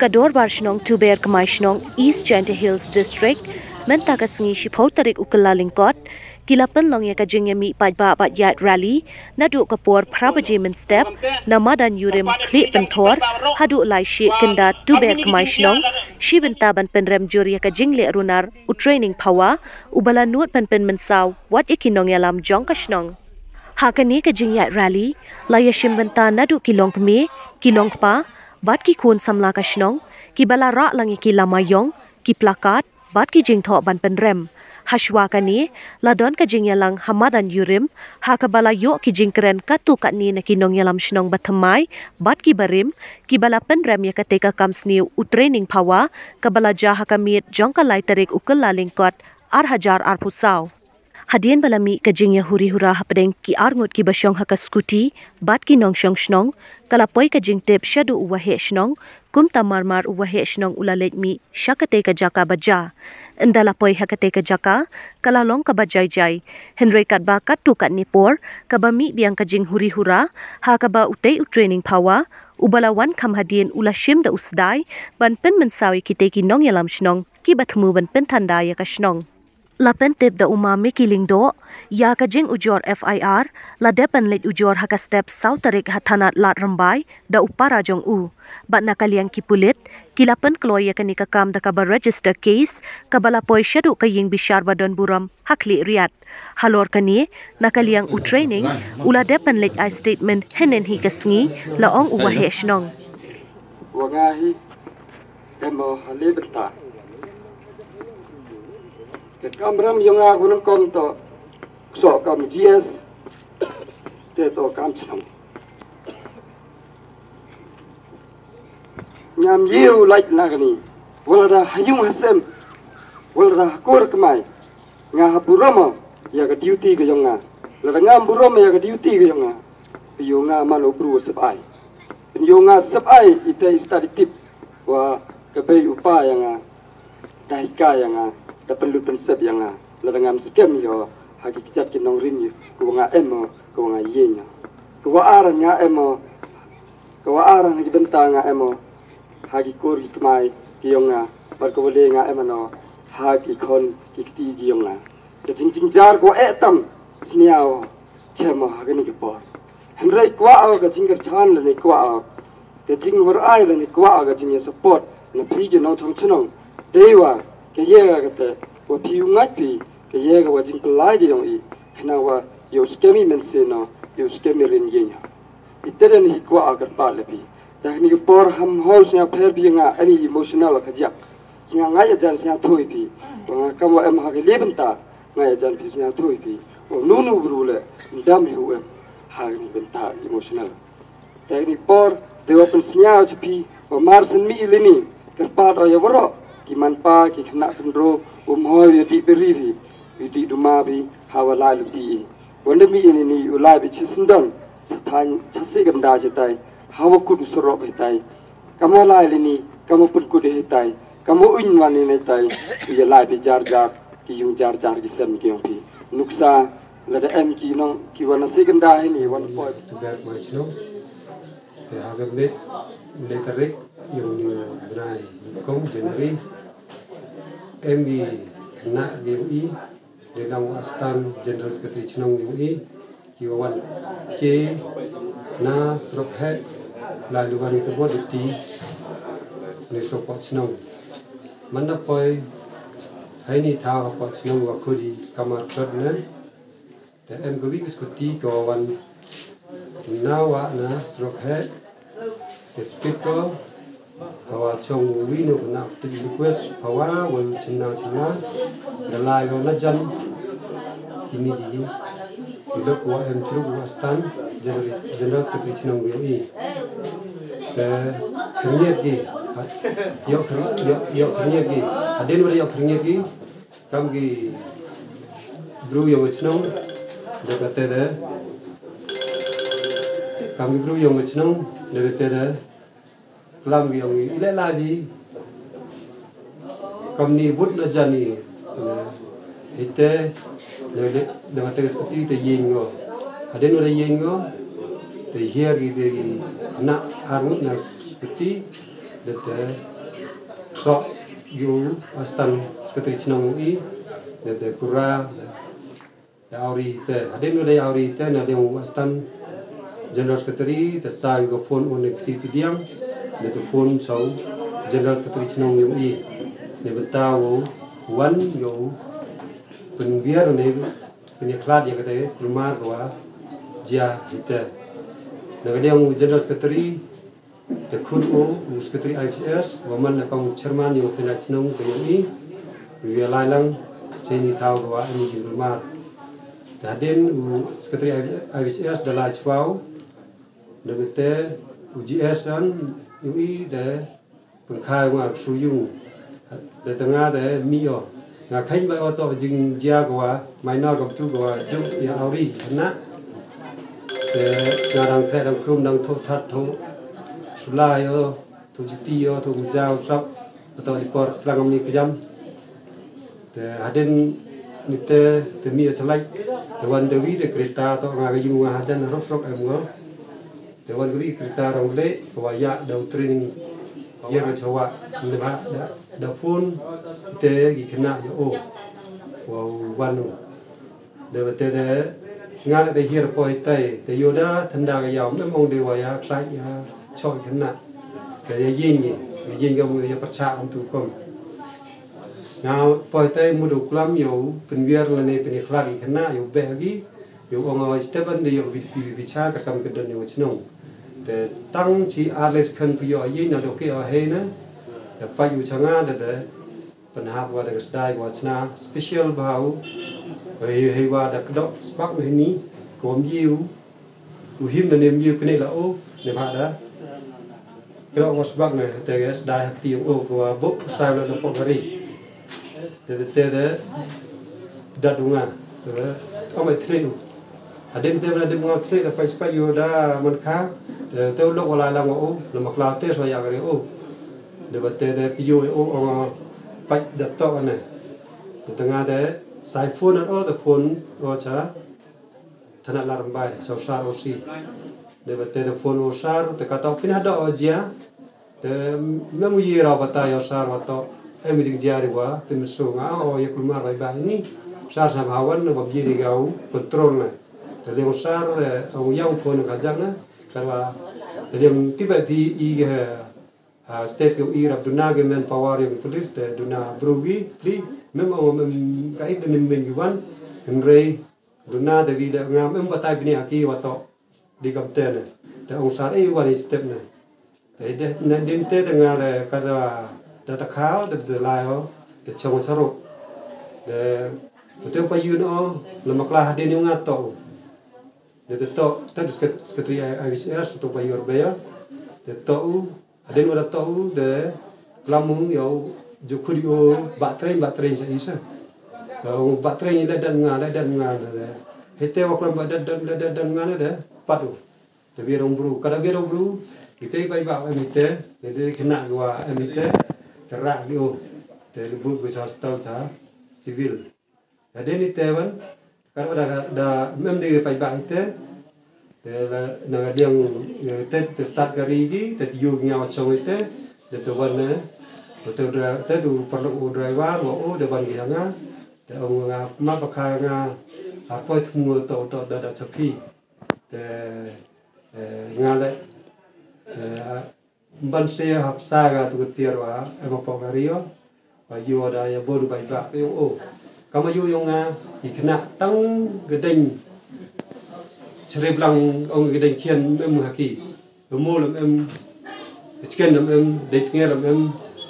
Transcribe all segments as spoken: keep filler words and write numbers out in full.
Ka Dorbar Shnong Tuber Kmai Shnong, East Jaintia Hills District, mynta ka sngi shiphew tarik u Kyllalyngkot, ki la pynlong ya ka jingyamih paidbah bad yaid rally, naduh ka por phra baje mynstep, na madan Yurim Khliehpynthor, haduh lai shi kynda Tuber Kmai Shnong, shi bynta ban pynrem jur ya ka jingleh runar u Training Phawa, u ba la nud ban pynmynsaw wat ya ki nongyalam jong ka shnong. Ha kane ka jingyaid rally, la ya shim bynta naduh ki longkmie, ki longkpa, bad ki khun samla ka shnong, ki ba la rah lang ya ki lama yong, ki plakat, bad ki jingthoh ban pynrem. Hashwa kane, la don ka jingyalang ha madan Yurim, ha ka ba la yoh ki jingkren katto katne na ki nongyalam shnong ba thymmai, bad ki barim, ki ba la pynrem ya kate ka kam sniew u Training Phawa, ka ba la jia ha ka miet jong ka lai tarik u Kyllalyngkot, ar hajar arphew saw. Hadien ba la mih ka jingyahuri hura hapdeng ki arngut ki ba shong ha ka scooty, bad ki nongshong shnong, ka la poi ka jingtip shaduh u waheh shnong, kumta marmar u waheh shnong u la leit mih sha kate ka jaka ba jia. Ynda la poi ha kate ka jaka, ka la long ka ba jai jai. Hynrei katba katto katne por, ka ba mih biang ka jinghuri hura, ha ka ba utei u Training Phawa, u ba la wan kham hadien u la shim da u sdai, ban pynmynsaw ya kite ki nongyalam shnong, ki ba thmu ban pynthanda ya ka shnong. La pyntip da u Ma Micky Lyngdoh, ya ka jingujor F I R, la dep ban leit ujor ha ka step saw tarik ha thanat Lad Rymbai, da u para jong u. Bad na ka liang ki pulit, ki la pynkloi ya kane ka kam da ka ba register case, ka ba la poi shaduh ka ïing bishar ba don burom ha Khliehriat. Halor kane, na ka liang u Training, u la dep ban leit ai statement hynnin hi ka sngi, la ong u waheh shnong. Wa nga hi, em o ha le bynta. Te kam ram yong nga u nyngkong to, so kam G S, te to kam chnong. Ngam ye u lait na kani, wa lada ha yung ha sem, wa lada ha kur kmai, nga ha burom o ya ka duty ka yong nga. Lada ngam burom ya ka duty ka yong nga, pynyoh nga man u bru sep ai. Pynyoh nga sep ai, ite i stad i tip, wa ka bei u pa ya nga, da hikai ya nga, da pynlut pynsep ya nga, lada ngam skhem yoh ha ki kjat ki nongrim, ka wa nga em o, ka wa nga ïeng o. Ka wa ar nga em o, ka wa ar ha ki bynta nga em o, ha ki kur ki kmai ki yong nga, bad ka wa le nga em o, ha ki khon ki kti ki yong nga. Ka jingjynjar ka wa eh tam sniaw o, chem o ha kani ka por. Hynrei kwah o ka jingkyrchan lane kwah o ka jingwarai lane kwah o ka jingya support na phi ki nongchong chnong. Dei wa ka ye ka kate, wa phi u ngait phi, ka ye ka wa jingpynlai ka yong i, khnang wa yow skhem i mynsiem o, yow skhem i rin ïeng o. Ite da ni hi kwah o kyrpad le phi. Da kani ka por ham hol sniaw pher phi nga, ani emotional ka jak. Sniaw ngai ajan sniaw thui phi. Wa nga kam wa em ha ka le bynta, ngai ajan phi sniaw thui phi. Wa nu nu bru le, ndam hi u em ha kani bynta emotional. Te kani por, dei wa pynsniaw cha phi, wa mar sien mi i lini, kyrpad o ya waroh ki man pa, ki khynnah khynroo, um hoi ya dih beri phi, ya dih duma phi, ha wa lai luti i. Wa nda mi i lini, u lai phi chi syndon, cha thaiñ, cha si kynda chitai, ha wa kut u surok hitai. Kam wa lai lini, kam wa pynkut hitai, kam wa uiñ wan hitai, u ya lai phi jar jar, ki yung jar jar ki sem ki yong phi. Nuksa, lada em ki nong, ki wan na si kynda hini, wan poi. Tuber Kmai Chnong. Te ha ka miet le tarik yong ni u bnai kong January, em i khynnah ki yong i, le nang wa Assistant General Secretary chnong yong i, ki wa wan ke na surok heh, lai lu wan i te bot ti ni surok pok chnong. Man na poi, hai ni thaw ha pok chnong wa khuri kamar kot ne. Te em ka wi ka scooty ka wa wan na wa na surok heh. Te speed ko, ha wa chong wi no na te request pa wa, wa chynna chynna. Da lai ko na jan. Kini ki, ki lok wa em chru wa Assistant General, General Secretary chnong wi i. Te khyndiat ki, ha, yoh khyn-, yoh, yoh khyndiat ki. Hadien wa yoh khyndiat ki. Kam ki bru yong ka chnong, da ka te de. Kam ki bru yong ka chnong, da ka te de. Klam ki yong i, i le lai bi. Kam ni but na jan i. Hite, da ka te, da ka te ka scooty te ïeng ngo. Hadien da ïeng ngo. Te hiar ki te na arngut na skuti, de te sok yu astan sekretari chnong i, de te kura, de auri te, hadin u de auri te, na de u astan General Secretary, te sa yu ka phone un ne kti ti diang, de te phone sau General Secretary chnong yu i, ne benta u wan yu pynbiar ne, pynyakhlad ya kate kulmar ko wa jia hite. Na ka liang u General Secretary, te khun u, u Secretary I F S, wa man na kam u chairman yung sena chnong te yung i, u ya lai lang, cheni thaw ko wa em jing kulmar. Te hadin u Secretary I F S da lai chwa u, da bete u G S an, yung i, da pynkhai wa su yung, da tanga da mi o. Nga khain ba o to jingjia ko wa, minor ko tu ko wa, juk ya auri, na. Te nga dang kre dang krum dang tho that tho. Sula yo, tho juti yo, tho muja u sap, to di por tlang ni kejam. Te hadin ni te, te mi a chalai, te wan te wi te kereta to nga ka yung nga hajan rok rok em ngo. Te wan ka wi kereta rong le, ko wa ya da u training, ya ka chawa, ne ba da, da phone, te ki kena ya o, wa u wan u. De wa te de, nga le te hiar poi tai, te yoda thanda ka yaw, em ong de wa ya, klai ya, choi kena. Te ya yin ye, ya yin ka mu ya percha om tu kom. Nga poi tai mu du klam yo, pynwiar la ne pynwiar khlad i kena, yo beh gi, yo ong wa Stephen de yo bi, bi, bi, bichar ka kam ka don yo chnong. Te tang chi arles khan pu yo yin na do ke o he na, te pa yu changa de de, Pynhap wa da ka sdai wa chna special bha u. Hei, hei wa da kdok sbak na hini, ko ym ye u. U him na ne ym ye u kne la o, ne bha da. Kdok wa sbak na te ka sdai ha kti o ko wa bok sai la da pok hari. Te, te, te, da dunga. Te, o mai tre u. Hadin te na dim nga tre da pai spai yo da man kha, te, te u lok wala lang o, na makla te so ya gare o. De ba te de pi yo o, o, pai da to ne. Te nga de sai phone o, de phone o cha. Thana lar mbai, so sar o si. De ba te de phone o sar, te ka to pin ha do o jia. Te mem u yi ra ba ta yo sar wa to. Em jing jia ri wa, pin su nga o ye kulmar bai ba ini. Sar sa ba wan, ba yi ri ga u control ne. Te liang sar, eh, ong yang phone ka jang ne. Ka wa, te liang ti ba ti i ge, ah, state ke i rap duna ge manpower yang police, te duna bru gi, pli, mem o mem ka i te mem ben gi wan. Hynrei, duna de wi le nga mem batai bini aki wa to. Di kam te ne. Te ong sar e wan i step ne. Te de, ne din te de nga de ka da, da ta khaw, de, de lai o, de chong sarok. De, u te pa yun o, le makla hadin yung nga to. De, de to, te du sket-, sekretari I-, I V C S, u to pa yur be ya. De to u, hadin wa da to u, de, klam u, yo, ju khudi o, ba train, ba train sa isa. Yo, ba train le dan nga, le dan nga, le. Hete wa klam ba dan, dan, le dan, dan nga, le, de, pat u. Te wi rong bru, ka da wi rong bru, ite bai ba em ite, ne de kena gwa em ite, te rak di o, te le bu gwa sa hospital sa civil. Ya de ni te wan, ka da, da, da mem de bai ba ite, te la, na ka diang, eh, te, te start kari gi, te tiu ngi wa chong ite, te tu wan ne, te tu dra-, te tu perlu u driver, wa o, te wan gi nga, te ong nga, ma pa kha nga, apoi thmu to, to, da, da chapi. Te, eh, nga le, eh, ban se hap sa ga tu tiar wa, em pok ga rio, wa yo da ya bon bai ba, yo o. Kama yo yong nga, i kena tang gedeng, chere blang ong gedeng kian em haki. Mo lam em, chicken lam em, dei tnger lam em,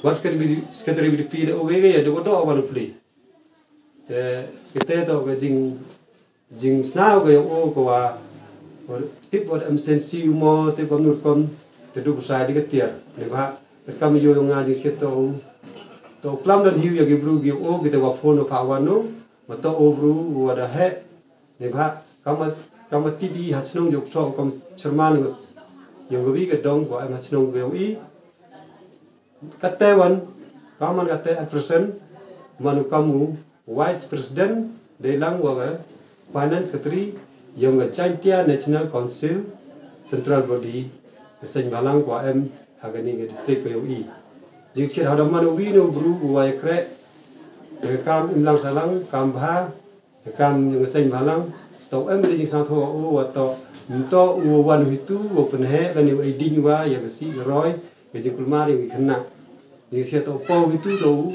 wat sekretari, sekretari B D P de o ge ge ya, de ko do wan pli. Te, kete to ke jing, jing snaw ke yong o ko wa, tip wa em sensi u mo, tip wa nut kom, te du kusai di ke tiar. Ne ba, te kam yo yong nga jing sket to, to klam dan hiu ya ki bru ki o, ki te wa phone pa wa no, ma to o bru, wa da he, ne ba, kam, kam T V ha chnong jok to, kam chairman ngus, yong wi ke dong, wa em ha chnong ke yong i, Kate wan, ka man kate at present, manu kamu Vice President, dei lang wa ka Finance Secretary, yong ka Jaintia National Council, central body ka seng bhalang ka wa em ha kani ka district ka yong i. Jingsngewsih hadooh man u wi no bru u wa ya kreh ya ka kam imlang sahlang, kam bha, ya ka kam yong ka seng bhalang. Toh em ka jingsngewthuh wa u wa toh mynta u wa wan hitu wa pynheh lane u ai ding wa ya ka sih ka roi, ya jingkulmar yong ki khynnah. Jingsngewsih toh u pau hitu toh u,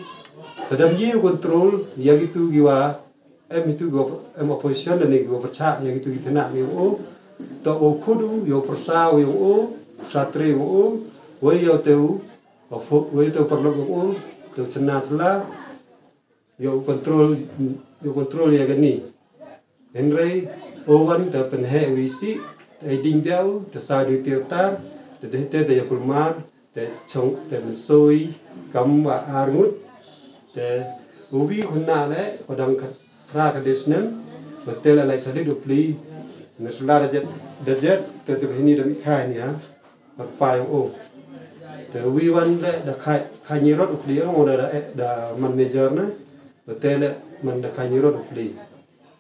ta dam ye u control ya kitu ki wa em hitu ki wa em opposition lane ki wa pyrchah ya kitu ki khynnah yong u. Toh u khut u yow pyrsa u yong u, pyrsa tre u, wei yow te u, wei te u paralok yong u, te u chynna chla, yow control, yow control ya kani. Hynrei u wan te pynheh wi sih, te ai ding biau, te sa du te tar, te te te ya kulmar, te chong, te mynsoi kam wa ar ngut. Te u wi khynnah le u dang khat, ra ka desnem, wa te le lai sadit u pli, ne sula da jet, da jet, te te hini da mi khai ni ha. Ar pa yong u. Te u wi wan le da khai, khai ni rot u pli yong u da, da, da man major na. Wa te le man da khai ni rot u pli.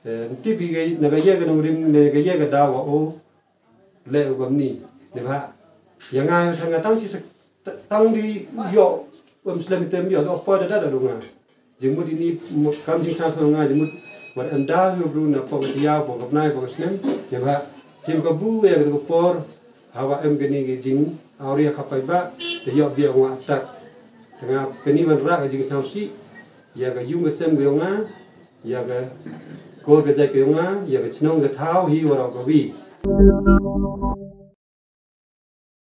Te nti bi ga na ga ye ga nongrim ne ga ye ga da wa u le u gam ni. Ne ba ya nga tang nga tang si sa, tang di yo, um slem tem yo do pa da da da nga. Jingmut ini kam jingsngewthuh nga jingmut wat em da yo bru na pa ka tia, pa ka bnai, pa ka snem. Ne ba him ka bu ya ka por, hawa em kani ka jing awria ka pai ba, te yo bia nga atak. Te nga kani wan ra ka jingsngewsih ya ka yung ka sem ka yong nga, ya ka kor ka jait ka yong nga, ya ka chnong ka thaw hi wa ra ka wi.